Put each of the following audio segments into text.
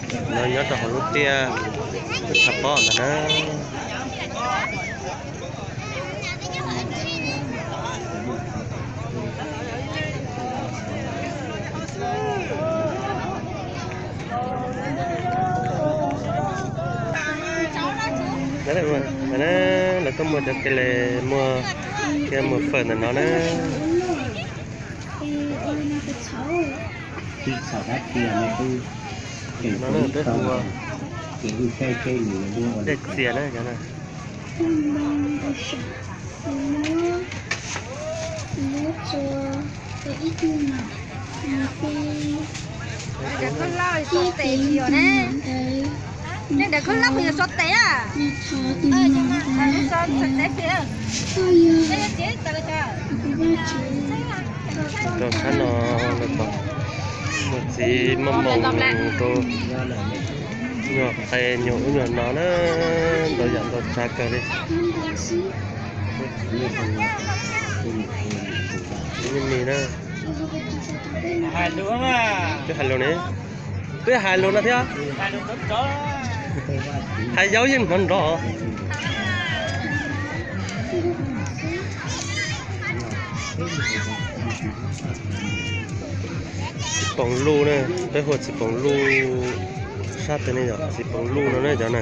No nyob rau hauv lub tiaj, lub tshav pob ntawd na. Lawv tuaj muag cov ke le, muag ke muag fawm ntawm no na. No peb hu ua dej txias na cov na. Ntawm khab lab yog so tes yog ne. Nej ntawm khab lab puas yog so tes a? Rau sab no, muaj txiv muaj moos rau nyuag qe nyuag ub nyuag no na, ntau yam ntau tsav kawg li. Mis na. Twb hais lus ne, twb hais lus no thiab. Hais yaub yeej hnov nrov. Txiv poos luj na, peb hu ua txiv poos luj, sab tes ne yom, txiv poos luj no ne cov na.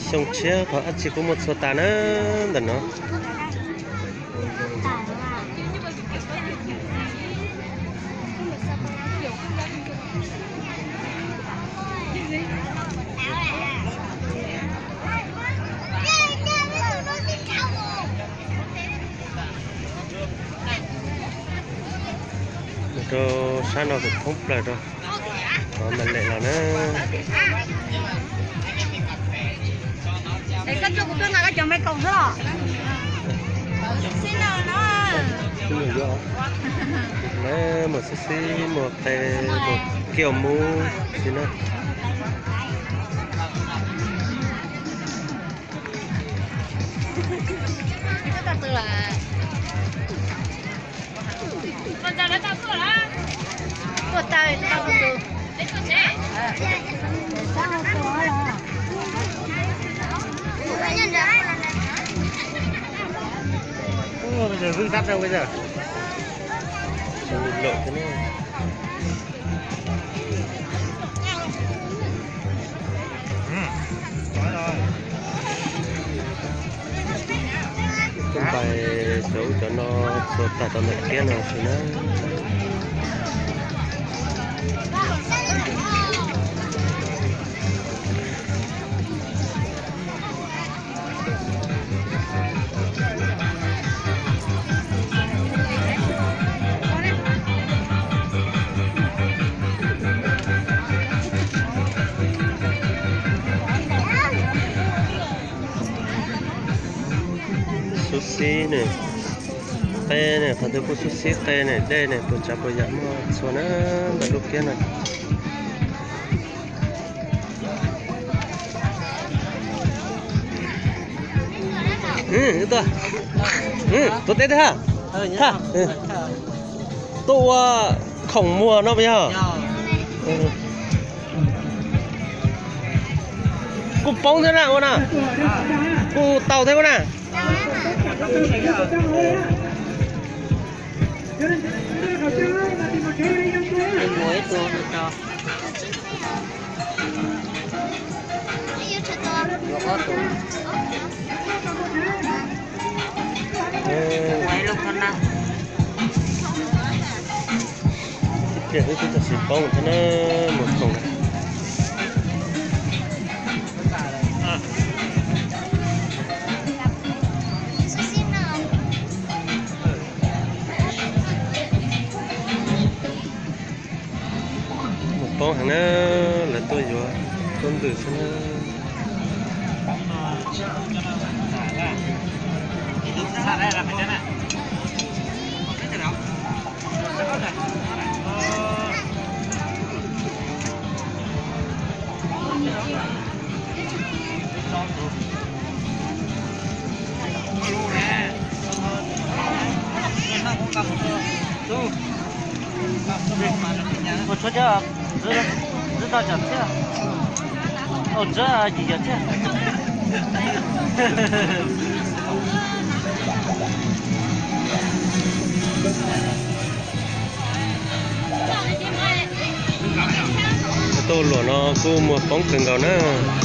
Xyoo tshiab qhov dab tsi kuj muaj txhua tas na ntawm no. Rau sab no kuj thoob plaws rau. Qhov mam lem los na. Mus xib xib muag qe, muag kiaus mub si na. Tuaj ntais cov ub cov no txhua tag rau ntawm kiab no sis na. Xub xib ne, qe ne, qhov twg kuj xub xib qe ne, dej ne, tus tsav puas yam muaj txhua na, ntawm lub kiab no. Tuaj, tuaj teb twg ha? Tuaj ua khoom muag no puas yog? Kuj poob thiab na ua na, kuj tau thiab ua na. Ib pliag wb twb txog tsis poob thiab na, mus khoom na. Mus poob heev na, lawv tuaj yuav tuaj ntws xwb na. Ua tshuab cov, ntxwb tau cov txhiab, ua ntxwb yim cov txhiab. Tuaj luam no kuj muag poob kawg nkaus na.